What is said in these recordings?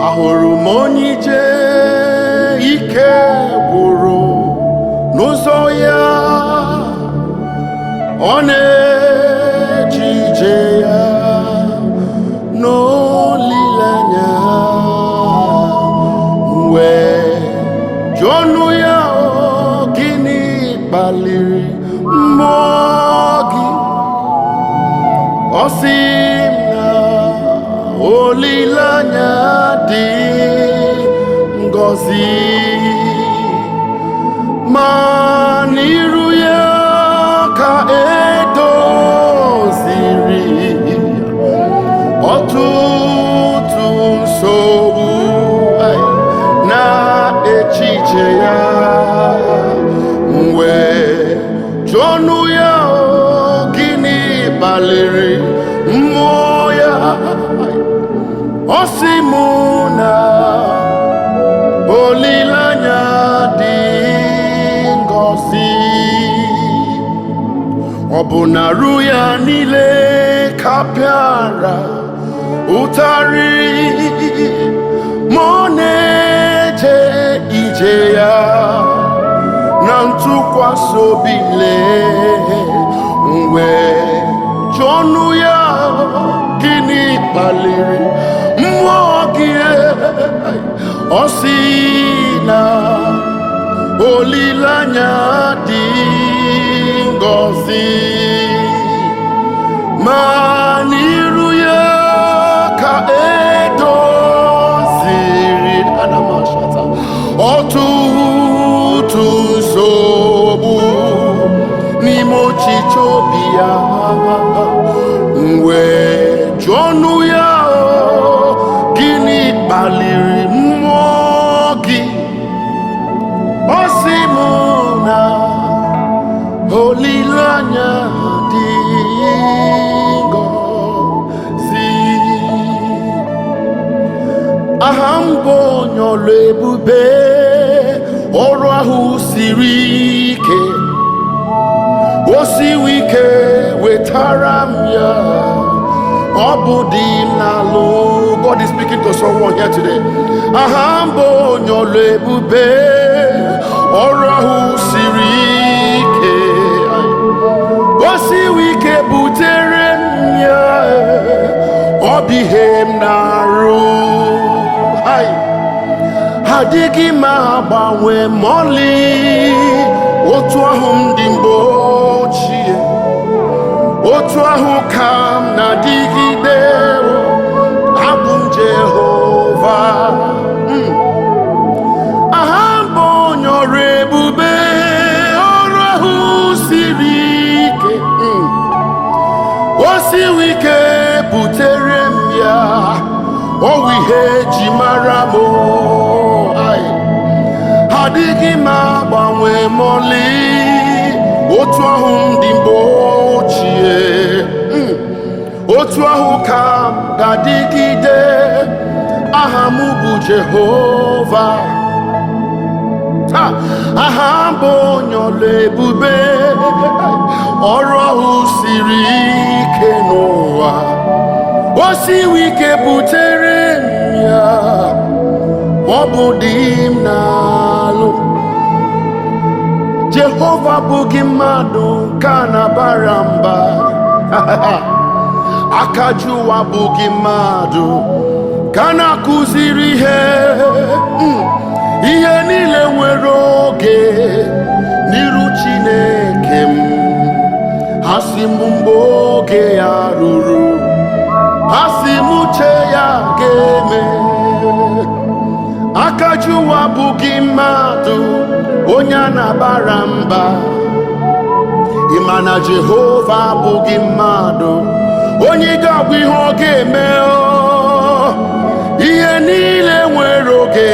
Ahụrụ m onye ije ike gwụrụ n'ụzọ ya, ọ na-eje ije ya n'olileanya. Wee jụọnụ ya, "Ọ gịnị kpaliri mmụọ gị?" Ọ sị m na olileanya dị ngọzi, ma n'iru ya ka edoziri ọtụtụ nsogbu na echiche ya. Mgbe jụọnụ ya, "Ọ gịnị kpaliri mmụọ ya?" Ọ sị mụ na olileanya dị ngọzi. Ọ bụ na arụ ya niile ka pịara ụtarị, ma ọ na-eje ije ya na ntụkwasị obi. Lee, mgbe jụọnụ ya, "Gịnị kpaliri mmụọ gị?" Ọ sị na olileanya dị ngọzi, ma n'iru ya ka edoziri anamashata ọtụtụ nsogbu n'ime ọchịchọ obi ya. Mgbe jụọnụ ya, "Gịnị kpaliri mmụọ gị?" Ọ sị m na olileanya dị ngọzi. Aha m bụ onye ọlụ ebube. Ọrụ ahụ siri ike, o siwi ike, wetara m ya. Ọ bụ di m na-alụ. God is speaking to someone here today. Aha m bụ onye ọlụ ebube. Ọrụ ahụ siri ike, o siwi ike, butere m ya. Ọ bụ ihe m na-arụ. Hai. Adịghị m agbanwe mọlị. Otu ahụ m dị mgbe ochie, otu ahụ ka m na-adịgide. Abụ m Jehova. Aha m bụ onye ọrụ ebube. Ọrụ ahụ siri ike. O siwi ike, butere m ya. Ọwụ ihe eji mara m o. Ai. Adịghị m agbanwe mọlị. Otu ahụ m dị mgbe ochie, otu ahụ ka m ga-adịgide. Aha m bụ Jehova. Taa, aha m bụ onye ọlụ ebube. Ọrụ ahụ siri ike n'ụwa, o siwi ike, butere m ya. Ọ bụ di m na-alụ. Jehova bụghị mmadụ nke a na-abara mba. Aka ji ụwa bụghị mmadụ ka a na-akụziri ihe. Ihe niile nwere oge n'iru Chineke m. Ha si m mgbe oge ya ruru, ha si m uche ya ga-eme. Aka ji ụwa bụghị mmadụ onye a na-abara mba. Ị ma na Jehova abụghị mmadụ onye ga-agwa ihe ọ ga-eme o. Ihe niile nwere oge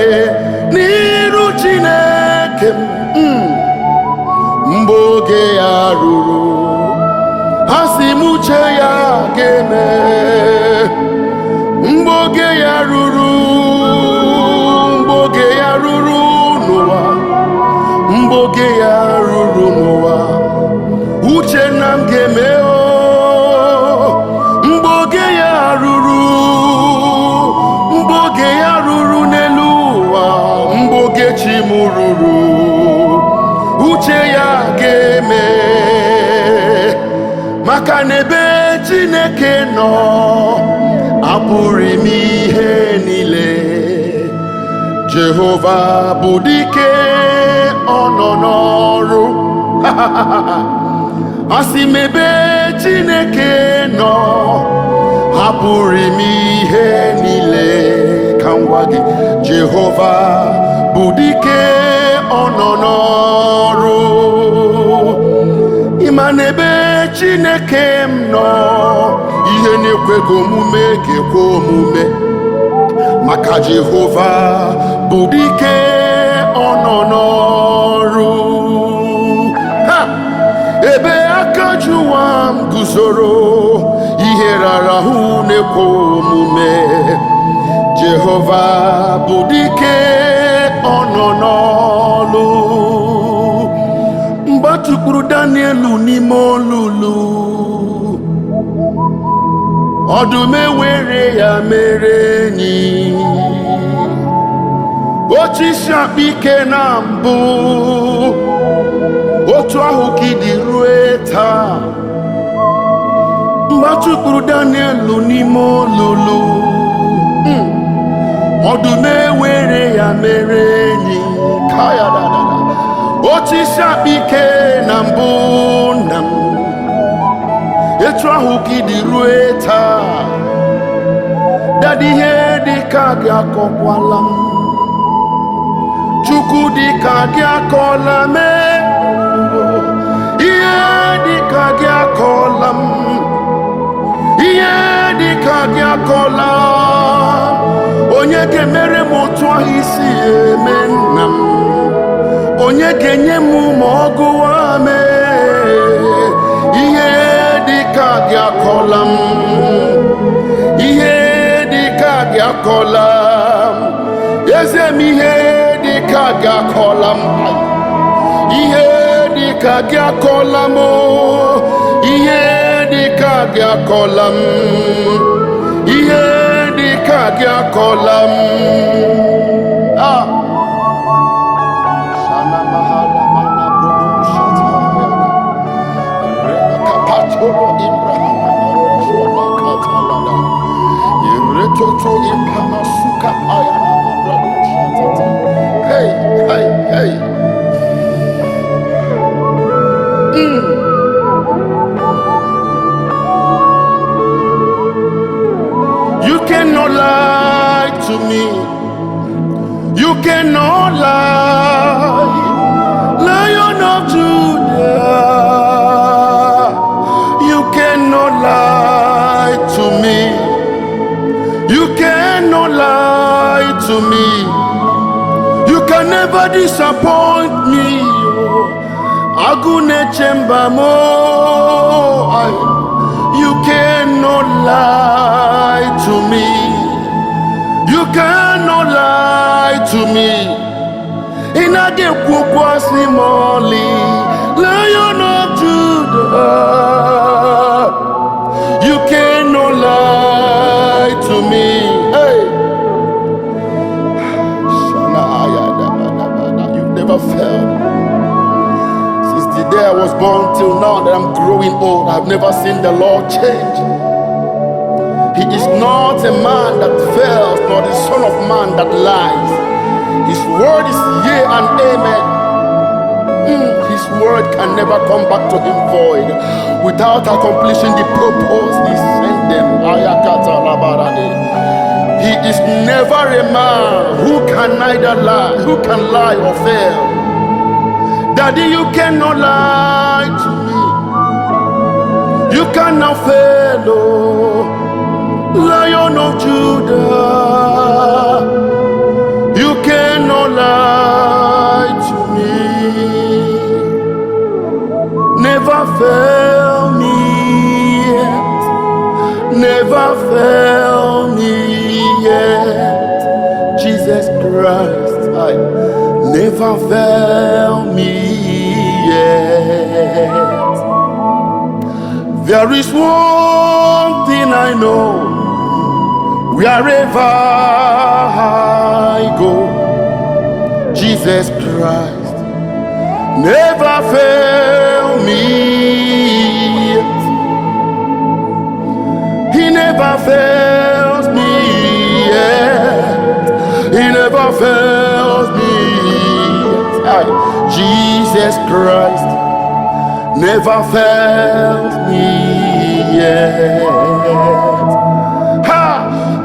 n'iru Chineke m. Mgbe oge ya ruru, ha si m uche ya ga-eme. Mgbe oge ya ruru, mgbe oge ya ruru n'ụwa, mgbe oge ya ruru n'ụwa, uche nna m ga-eme o. Mgbe oge ya ruru, mgbe oge ya ruru. Maka na ebe Chineke nọ, apụrụ ime ihe niile. Jehova bụ dike, ọ nọ n'ọrụ. Asị m, ebe Chineke nọ, apụrụ ime ihe niile. Ka m gwa gị, Jehova bụ dike, ọ nọ n'ọrụ. Ịma na ebe Chineke m nọ, ihe na-ekweghị omume ga-ekwe omume, maka Jehova bụ dike, ọ nọ n'ọrụ. Ha! Ebe aka ji ụwa m guzoro, ihe rara ahụ na-ekwe omume. Jehova bụ dike, ọ nọ n'ọlụ. Mgbe a tụkpuru Daniel n'ime olulu ọdụm, ewere ya mere enyi. Otu isi akpa ike na mbụ, otu ahụ ka ịdị rue taa. Mgbe a tụkpuru Daniel n'ime olulu, ọdụm ewere ya mere enyi. Ka ya da da da. Otu isi akpa ike na mbụ nna m, etu ahụ ka ịdị rue taa. Daddy, ihe dị ka gị akọkwala m. Chukwu dị ka gị akọla mee. Ihe dị ka gị akọla m. Ihe dị ka gị akọla. Onye ga-emere m otu ahụ isi eme, nna m? Onye ga-enye m ma ọ gụwa mee? Ihe dị ka gị akọla m. Ihe dị ka gị akọla m. Eze m, ihe dị ka gị akọla m. Ihe dị ka gị akọla m o. Ihe dị ka gị akọla m. Ihe dị ka gị akọla m. Ah. Shana mahala mana brodo shataya. Rekapatolo Ibrahim katalada. Iretoto impama suka paya brado shatata. Hey, hey, hey. You cannot lie to me. You cannot lie. Lion of Judah. You cannot lie to me. You cannot lie to me. You can never disappoint me. Agụ na-eche mba m. You cannot lie to me. You cannot lie to me. Ị naghị ekwu okwu asị ma ọlị. Lion of Judah. You cannot lie to me. Hey. Shana aya da ba da ba da. You've never failed. Since the day I was born till now that I'm growing old, I've never seen the Lord change. He is not a man that fails, nor the son of man that lies. His word is yea and amen. His word can never come back to him void without accomplishing the purpose he sent them. Ayakata labarade. He is never a man who can neither lie, who can lie or fail. Daddy, you cannot lie to me. You cannot fail, oh, Lion of Judah. You cannot lie to me. Never fail me yet. Never fail me yet. Jesus Christ, I never fail me yet. There is one thing I know: wherever I go, Jesus Christ never fail me yet. Never fails me yet. He never fails me yet. Aye. Jesus Christ never fails me yet. Ha!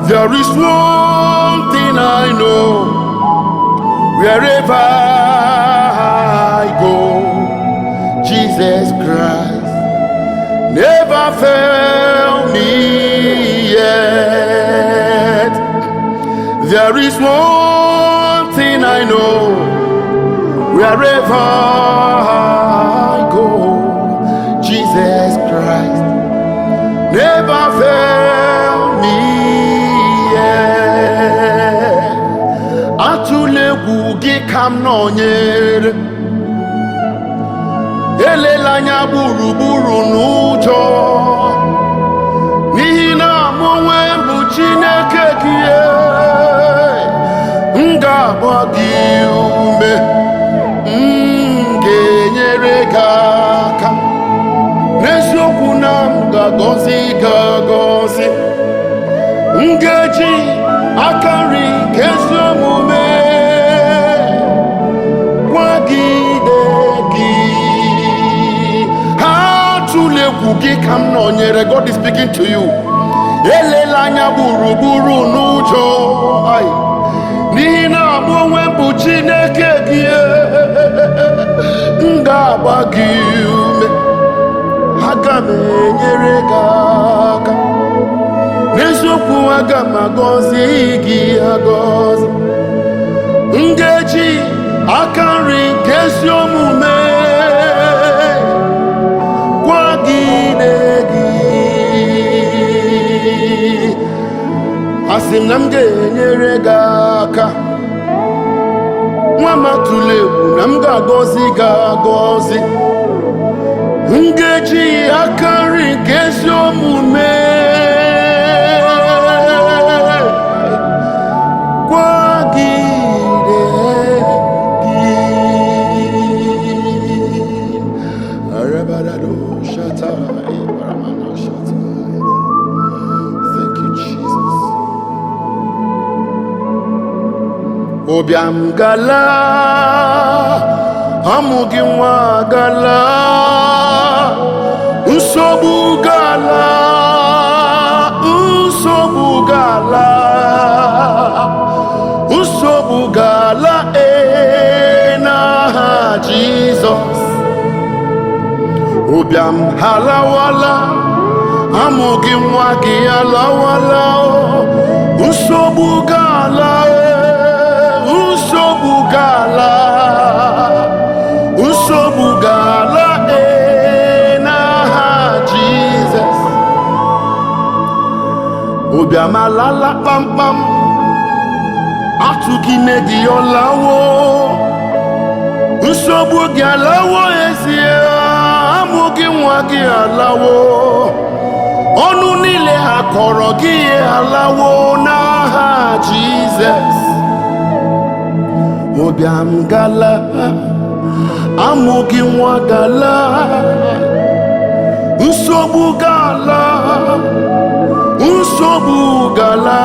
There is one thing I know: wherever I go, Jesus Christ never failed me yet. There is one thing I know: wherever I go, Jesus Christ never failed me yet. Atụla egwu, gị ka m nọnyere. Elela anya gburugburu n'ụjọ, n'ihi na mụ onwe m bụ Chineke gị. M ga-agba gị ume, m ga-enyere gị aka. N'eziokwu na m ga-agọzi gị agọzi, m ga-eji aka nri nke ezi omume kwagide gị. Atụla egwu, gị ka m nọnyere. God is speaking to you. Elela anya gburugburu n'ụjọ. Ai, n'ihi na mụ onwe m bụ Chineke gị. M ga-agba gị ume, aga m enyere gị aka. N'eziokwu, aga m agọzi gị agọzi, m ga-eji aka nri nke ezi omume kwagide gị. Asị m na m ga-enyere gị aka. Nwa m, atụla egwu, na m ga-agọzi gị agọzi, m ga-eji aka nri nke ezi omume kwagide gị. Arabarado shata, baramana shata. Thank you, Jesus. Ụbịam gala, amụghị nwa gala, nsogbu gala, nsogbu gala, nsogbu gala ee, n'aha Jizọs. Ụbịam alawala, amụghị nwa gị alawala o. Nsogbu gala ee, nsogbu gala, nsogbu gala ee, n'aha Jizọs. Ụbịam alala kpamkpam, atụghị ime gị ọlawo, nsogbu gị alawo ezie, amụghị nwa gị alawo, ọnụ niile ha kọrọ gị alawo n'aha Jizọs. Ụbịam gala, amụghị nwa gala, nsogbu gala, nsogbu gala.